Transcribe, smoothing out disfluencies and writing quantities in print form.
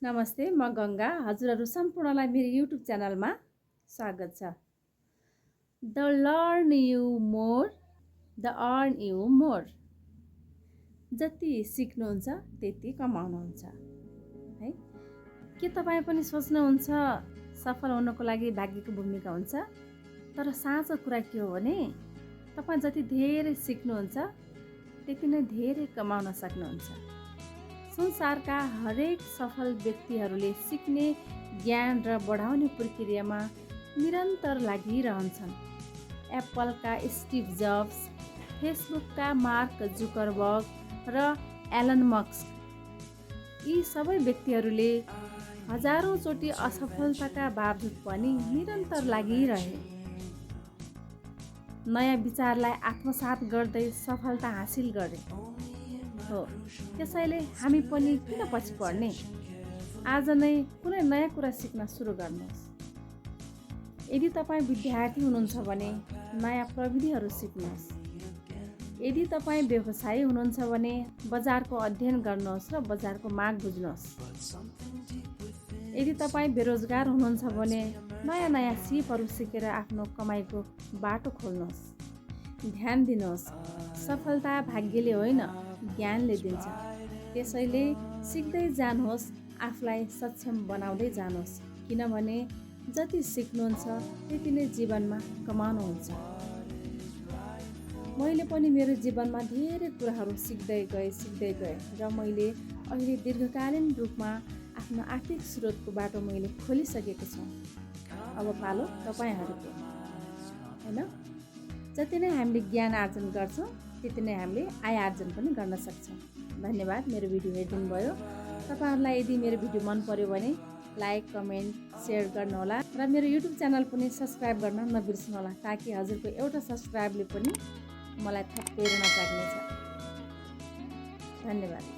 नमस्ते, म गङ्गा। हजुरहरू सम्पूर्णलाई मेरो युट्युब च्यानलमा स्वागत छ। The learn you more, the earn you more. जति सिक्नुहुन्छ त्यति कमाउनुहुन्छ है। के तपाईँ पनि सोच्नुहुन्छ सफल हुनको लागि भाग्यको भूमिका हुन्छ? तर साँचो कुरा के हो भने तपाईँ जति धेरै सिक्नुहुन्छ त्यति नै धेरै कमाउन सक्नुहुन्छ। संसारका हरेक सफल व्यक्तिहरूले सिक्ने ज्ञान र बढाउने प्रक्रियामा निरन्तर लागिरहन्छन्। एप्पलका स्टिभ जब्स, फेसबुकका मार्क जुकरबर्ग र एलन मस्क, यी सबै व्यक्तिहरूले हजारौँ चोटि असफलताका बावजुद पनि निरन्तर लागिरहे। नयाँ विचारलाई आत्मसात गर्दै सफलता हासिल गरे हो। त्यसैले हामी पनि किन पछि पर्ने? आज नै कुनै नयाँ कुरा सिक्न सुरु गर्नुहोस्। यदि तपाईँ विद्यार्थी हुनुहुन्छ भने नयाँ प्रविधिहरू सिक्नुहोस्। यदि तपाईँ व्यवसायी हुनुहुन्छ भने बजारको अध्ययन गर्नुहोस् र बजारको माग बुझ्नुहोस्। यदि तपाईँ बेरोजगार हुनुहुन्छ भने नयाँ नयाँ सिपहरू सिकेर आफ्नो कमाइको बाटो खोल्नुहोस्। ध्यान दिनुहोस्, सफलता भाग्यले होइन ज्ञानले दिन्छ। त्यसैले सिक्दै जानुहोस्, आफूलाई सक्षम बनाउँदै जानुहोस्, किनभने जति सिक्नुहुन्छ त्यति नै जीवनमा कमाउनुहुन्छ। मैले पनि मेरो जीवनमा धेरै कुराहरू सिक्दै गएँ र मैले अहिले दीर्घकालीन रूपमा आफ्नो आर्थिक स्रोतको बाटो मैले खोलिसकेको छु। अब पालो तपाईँहरूको, होइन? जति नै हामीले ज्ञान आर्जन गर्छौँ त्यति नै हामीले आय आर्जन पनि गर्न सक्छौँ। धन्यवाद मेरो भिडियो हेरिदिनु भयो। तपाईँहरूलाई यदि मेरो भिडियो मन पर्यो भने लाइक, कमेन्ट, सेयर गर्नुहोला र मेरो युट्युब च्यानल पनि सब्सक्राइब गर्न नबिर्सनुहोला, ताकि हजुरको एउटा सब्सक्राइबले पनि मलाई थप प्रेरणा जाग्नेछ। धन्यवाद।